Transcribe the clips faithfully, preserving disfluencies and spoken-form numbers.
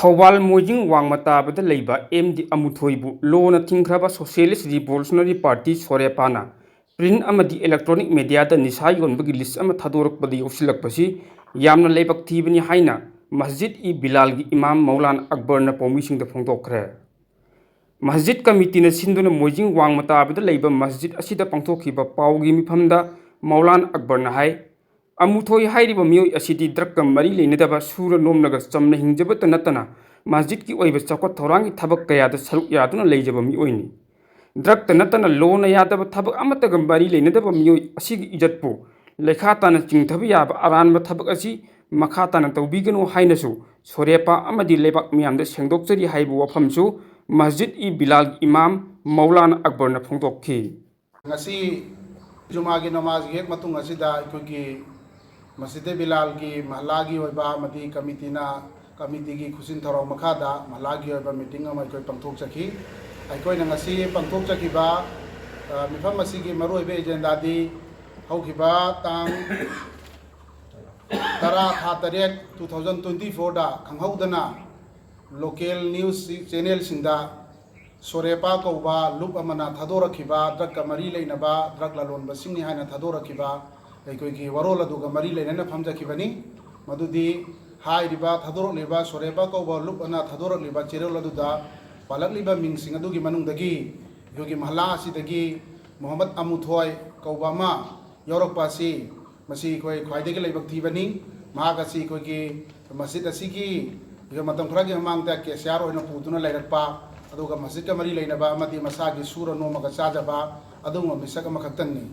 ꯊꯧꯕꯥꯜ ꯃꯣꯏꯖꯤꯡ ꯋꯥꯡꯃ ꯇꯥꯕꯗ ꯂꯩꯕ ꯑꯦꯝ ꯗꯤ ꯑꯃꯨꯊꯣꯏꯕꯨ ꯂꯣꯅ ꯊꯤꯡꯈ꯭ꯔꯕ Socialist Revolutionary Party, ꯁꯣꯔꯦꯄꯥꯅ print ꯑꯃꯗꯤ electronic mediaꯗ ꯅꯤꯁꯥ ꯌꯣꯟꯕꯒꯤ list ꯑꯃ ꯊꯥꯗꯣꯔꯛꯄꯗ ꯌꯥꯎꯁꯤꯜꯂꯛꯄꯁꯤ ꯌꯥꯝꯅ ꯂꯥꯏꯕꯛ ꯊꯤꯕꯅꯤ ꯍꯥꯏꯅ ꯃꯁꯖꯤꯗ-ꯏ ꯕꯤꯂꯥꯜꯒꯤ ꯏꯃꯥꯝ ꯃꯧꯂꯥꯅ ꯑꯛꯕꯔꯅ ꯄꯥꯎꯃꯤꯁꯤꯡꯗ ꯐꯣꯡꯗꯣꯛꯈ꯭ꯔꯦ꯫ ꯃꯁꯖꯤꯗ ꯀꯃꯤꯇꯤꯅ ꯁꯤꯟꯗꯨꯅ ꯃꯣꯏꯖꯤꯡ ꯋꯥꯡꯃ ꯇꯥꯕꯗ ꯂꯩꯕ ꯃꯁꯖꯤꯗ ꯑꯁꯤꯗ ꯄꯥꯡꯊꯣꯛꯈꯤꯕ ꯄꯥꯎꯒꯤ ꯃꯤꯐꯝꯗ ꯃꯧꯂꯥꯅ ꯑꯛꯕꯔꯅ ꯍꯥꯏ, ꯑꯃꯨꯊꯣꯏ ꯍꯥꯏꯔꯤꯕ ꯃꯤꯑꯣꯏ ꯑꯁꯤꯗꯤ drugꯀ ꯃꯔꯤ ꯂꯩꯅꯗꯕ, ꯁꯨꯔ ꯅꯣꯝꯂꯒ ꯆꯝꯅ ꯍꯤꯡꯖꯕꯇ ꯅꯠꯇꯅ ꯃꯁꯖꯤꯗꯀꯤ ꯑꯣꯏꯕ ꯆꯥꯎꯈꯠ ꯊꯧꯔꯥꯡꯒꯤ ꯊꯕꯛ ꯀꯌꯥꯗ ꯁꯔꯨꯛ ꯌꯥꯗꯨꯅ ꯂꯩꯖꯕ ꯃꯤꯑꯣꯏꯅꯤ꯫ Drugꯇ ꯅꯠꯇꯅ ꯂꯣꯅ ꯌꯥꯗꯕ ꯊꯕꯛ ꯑꯃꯠꯇꯒ ꯃꯔꯤ ꯂꯩꯅꯗꯕ ꯃꯤꯑꯣꯏ ꯑꯁꯤꯒꯤ ꯏꯖꯠꯄꯨ ꯂꯩꯈꯥ ꯇꯥꯅ ꯆꯤꯡꯊꯕ ꯌꯥꯕ ꯑꯔꯥꯟꯕ ꯊꯕꯛ ꯑꯁꯤ ꯃꯈꯥ ꯇꯥꯅ ꯇꯧꯕꯤꯒꯅꯨ ꯍꯥꯏꯅꯁꯨ ꯁꯣꯔꯦꯄꯥ ꯑꯃꯗꯤ ꯂꯩꯕꯥꯛ ꯃꯤꯌꯥꯝꯗ ꯁꯦꯡꯗꯣꯛꯆꯔꯤ ꯍꯥꯏꯕ ꯋꯥꯐꯝꯁꯨ ꯃꯁꯖꯤꯗ-ꯏ ꯕꯤꯂꯥꯜꯒꯤ ꯏꯃꯥꯝ ꯃꯧꯂꯥꯅ ꯑꯛꯕꯔꯅ ꯐꯣꯡꯗꯣꯛꯈꯤ꯫ ꯉꯁꯤ ꯖꯨꯃꯥꯒꯤ ꯅꯃꯥꯖꯒꯤ ꯍꯦꯛ ꯃꯇꯨꯡ ꯑꯁꯤꯗ ꯑꯩꯈꯣꯏꯒꯤ ꯃꯁꯖꯤꯗ ꯕꯤꯂꯥꯜꯒꯤ ꯃꯍꯜꯂꯥꯒꯤ ꯑꯣꯏꯕ ꯑꯃꯗꯤ ꯀꯃꯤꯇꯤꯅ, ꯀꯃꯤꯇꯤꯒꯤ ꯈꯨꯠꯁꯤꯟ ꯊꯧꯔꯥꯡ ꯃꯈꯥꯗ ꯃꯍꯜꯂꯥꯒꯤ ꯑꯣꯏꯕ meeting ꯑꯃ ꯑꯩꯈꯣꯏ ꯄꯥꯡꯊꯣꯛꯆꯈꯤ꯫ ꯑꯩꯈꯣꯏꯅ ꯉꯁꯤ ꯄꯥꯡꯊꯣꯛꯆꯈꯤꯕ, ꯑ, ꯃꯤꯐꯝ ꯑꯁꯤꯒꯤ ꯃꯔꯨꯑꯣꯏꯕ agendaꯗꯤ ꯍꯧꯈꯤꯕ ꯇꯥꯡ ꯇꯔꯥ, ꯊꯥ ꯇꯔꯦꯠ, two thousand twenty fourꯗ ꯈꯪꯍꯧꯗꯅ local news channelꯁꯤꯡꯗ ꯁꯣꯔꯦꯄꯥ ꯀꯧꯕ ꯂꯨꯞ ꯑꯃꯅ ꯊꯥꯗꯣꯔꯛꯈꯤꯕ drugꯀ ꯃꯔꯤ ꯂꯩꯅꯕ drug ꯂꯂꯣꯟꯕꯁꯤꯡꯅꯤ ꯍꯥꯏꯅ ꯊꯥꯗꯣꯔꯛꯈꯤꯕ ꯑꯩꯈꯣꯏꯒꯤ ꯋꯥꯔꯣꯜ ꯑꯗꯨꯒ ꯃꯔꯤ ꯂꯩꯅꯅ ꯐꯝꯖꯈꯤꯕꯅꯤ꯫ ꯃꯗꯨꯗꯤ ꯍꯥꯏꯔꯤꯕ ꯊꯥꯗꯣꯔꯛꯂꯤꯕ ꯁꯣꯔꯦꯄꯥ ꯀꯧꯕ ꯂꯨꯞ ꯑꯅ ꯊꯥꯗꯣꯔꯛꯂꯤꯕ ꯆꯦꯔꯣꯜ ꯑꯗꯨꯗ ꯄꯥꯜꯂꯛꯂꯤꯕ ꯃꯤꯡꯁꯤꯡ ꯑꯗꯨꯒꯤ ꯃꯅꯨꯡꯗꯒꯤ ꯑꯩꯈꯣꯏꯒꯤ ꯃꯍꯜꯂꯥ ꯑꯁꯤꯗꯒꯤ ꯃꯣꯍꯝꯃꯗ ꯑꯃꯨꯊꯣꯏ ꯀꯧꯕ ꯑꯃ ꯌꯥꯎꯔꯛꯄ ꯑꯁꯤ ꯃꯁꯤ ꯑꯩꯈꯣꯏ ꯈ꯭ꯋꯥꯏꯗꯒꯤ ꯂꯥꯏꯕꯛ ꯊꯤꯕꯅꯤ꯫ ꯃꯍꯥꯛ ꯑꯁꯤ ꯑꯩꯈꯣꯏꯒꯤ ꯃꯁꯖꯤꯗ ꯑꯁꯤꯒꯤ ꯑꯩꯈꯣꯏ ꯃꯇꯝ ꯈꯔꯒꯤ ꯃꯃꯥꯡꯗ cashier ꯑꯣꯏꯅ ꯄꯨꯗꯨꯅ ꯂꯩꯔꯛꯄ, ꯑꯗꯨꯒ ꯃꯁꯖꯤꯗꯀ ꯃꯔꯤ ꯂꯩꯅꯕ ꯑꯃꯗꯤ ꯃꯁꯥꯒꯤ ꯁꯨꯔ ꯅꯣꯝꯃꯒ ꯆꯥꯖꯕ ꯑꯗꯨꯒꯨꯝꯕ ꯃꯤꯁꯛ ꯑꯃꯈꯛꯇꯪꯅꯤ꯫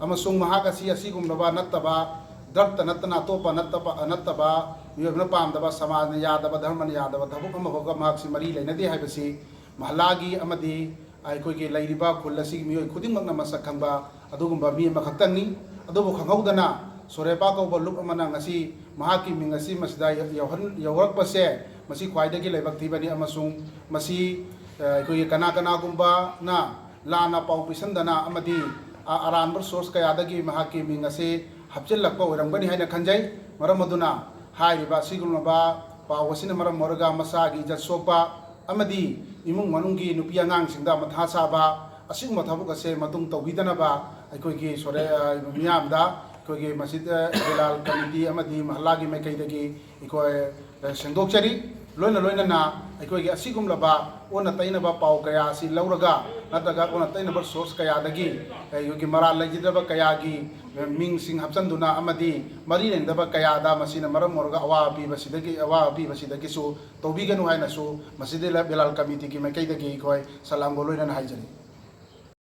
ꯑꯃꯁꯨꯡ ꯃꯍꯥꯛ ꯑꯁꯤ ꯑꯁꯤꯒꯨꯝꯂꯕ ꯅꯠꯇꯕ, drugꯇ ꯅꯠꯇꯅ ꯑꯇꯣꯞꯄ ꯅꯠꯇꯕ, ꯅꯠꯇꯕ, ꯃꯤꯑꯣꯏꯕꯅ ꯄꯥꯝꯗꯕ, ꯁꯃꯥꯖꯅ ꯌꯥꯗꯕ, ꯙꯔꯃꯅ ꯌꯥꯗꯕ ꯊꯕꯛ ꯑꯃꯐꯥꯎꯕ ꯃꯍꯥꯛꯁꯤ ꯃꯔꯤ ꯂꯩꯅꯗꯦ ꯍꯥꯏꯕꯁꯤ ꯃꯍꯜꯂꯥꯒꯤ ꯑꯃꯗꯤ ꯑꯩꯈꯣꯏꯒꯤ ꯂꯩꯔꯤꯕ ꯈꯨꯜ ꯑꯁꯤꯒꯤ ꯃꯤꯑꯣꯏ ꯈꯨꯗꯤꯡꯃꯛꯅ ꯃꯁꯛ ꯈꯪꯕ ꯑꯗꯨꯒꯨꯝꯕ ꯃꯤ ꯑꯃꯈꯛꯇꯪꯅꯤ꯫ ꯑꯗꯨꯕꯨ ꯈꯪꯍꯧꯗꯅ ꯁꯣꯔꯦꯄꯥ ꯀꯧꯕ ꯂꯨꯞ ꯑꯃꯅ ꯉꯁꯤ ꯃꯍꯥꯛꯀꯤ ꯃꯤꯡ ꯑꯁꯤ ꯃꯁꯤꯗ ꯌꯧꯍꯟ-, ꯌꯧꯔꯛꯄꯁꯦ ꯃꯁꯤ ꯈ꯭ꯋꯥꯏꯗꯒꯤ ꯂꯥꯏꯕꯛ ꯊꯤꯕꯅꯤ꯫ ꯑꯃꯁꯨꯡ ꯃꯁꯤ, ꯑ, ꯑꯩꯈꯣꯏꯒꯤ ꯀꯅꯥ ꯀꯅꯥꯒꯨꯝꯕꯅ ꯂꯥꯟꯅ ꯄꯥꯎ ꯄꯤꯁꯟꯗꯅ ꯑꯃꯗꯤ, ꯑ, ꯑꯔꯥꯟꯕ source ꯀꯌꯥꯗꯒꯤ ꯃꯍꯥꯛꯀꯤ ꯃꯤꯡ ꯑꯁꯤ ꯍꯥꯞꯆꯤꯜꯂꯛꯄ ꯑꯣꯏꯔꯝꯒꯅꯤ ꯍꯥꯏꯅ ꯈꯟꯖꯩ꯫ ꯃꯔꯝ ꯑꯗꯨꯅ ꯍꯥꯏꯔꯤꯕ ꯑꯁꯤꯒꯨꯝꯂꯕ ꯄꯥꯎ ꯑꯁꯤꯅ ꯃꯔꯝ ꯑꯣꯏꯔꯒ ꯃꯆꯥꯒꯤ ꯏꯖꯠ ꯁꯣꯛꯄ ꯑꯃꯗꯤ ꯏꯃꯨꯡ ꯃꯅꯨꯡꯒꯤ ꯅꯨꯄꯤ ꯑꯉꯥꯡꯁꯤꯡꯗ ꯃꯊꯥ ꯁꯥꯕ ꯑꯁꯤꯒꯨꯝꯕ ꯊꯕꯛ ꯑꯁꯦ ꯃꯇꯨꯡ ꯇꯧꯕꯤꯗꯅꯕ ꯑꯩꯈꯣꯏꯒꯤ ꯁꯣꯔꯦ-, ꯑ, ꯃꯤꯌꯥꯝꯗ ꯑꯩꯈꯣꯏꯒꯤ ꯃꯁꯤꯗ ꯕꯤꯂꯥꯜ ꯀꯃꯤꯇꯤ ꯑꯃꯗꯤ ꯃꯍꯜꯂꯥꯒꯤ ꯃꯥꯏꯀꯩꯗꯒꯤ ꯑꯩꯈꯣꯏ, ꯑ, ꯁꯦꯡꯗꯣꯛꯆꯔꯤ꯫ ꯂꯣꯏꯅ ꯂꯣꯏꯅꯅ ꯑꯩꯈꯣꯏꯒꯤ ꯑꯁꯤꯒꯨꯝꯂꯕ ꯑꯣꯟꯅ ꯇꯩꯅꯕ ꯄꯥꯎ ꯀꯌꯥ ꯑꯁꯤ ꯂꯧꯔꯒ ꯅꯠꯇ꯭ꯔꯒ ꯑꯣꯟꯅ ꯇꯩꯅꯕ source ꯀꯌꯥꯗꯒꯤ ꯑꯩꯈꯣꯏꯒꯤ ꯃꯔꯥꯜ ꯂꯩꯖꯗꯕ ꯀꯌꯥꯒꯤ ꯃꯤꯡꯁꯤꯡ ꯍꯥꯞꯆꯤꯟꯗꯨꯅ ꯑꯃꯗꯤ ꯃꯔꯤ ꯂꯩꯅꯗꯕ ꯀꯌꯥꯗ ꯃꯁꯤꯅ ꯃꯔꯝ ꯑꯣꯏꯔꯒ ꯑꯋꯥꯕ ꯄꯤꯕꯁꯤꯗꯒꯤ, ꯑꯋꯥꯕ ꯄꯤꯕꯁꯤꯗꯒꯤꯁꯨ ꯇꯧꯕꯤꯒꯅꯨ ꯍꯥꯏꯅꯁꯨ ꯃꯁꯤꯗ ꯕꯤꯂꯥꯜ ꯀꯃꯤꯇꯤꯒꯤ ꯃꯥꯏꯀꯩꯗꯒꯤ ꯑꯩꯈꯣꯏ ꯁꯂꯥꯝꯒ ꯂꯣꯏꯅꯅ ꯍꯥꯏꯖꯔꯤ꯫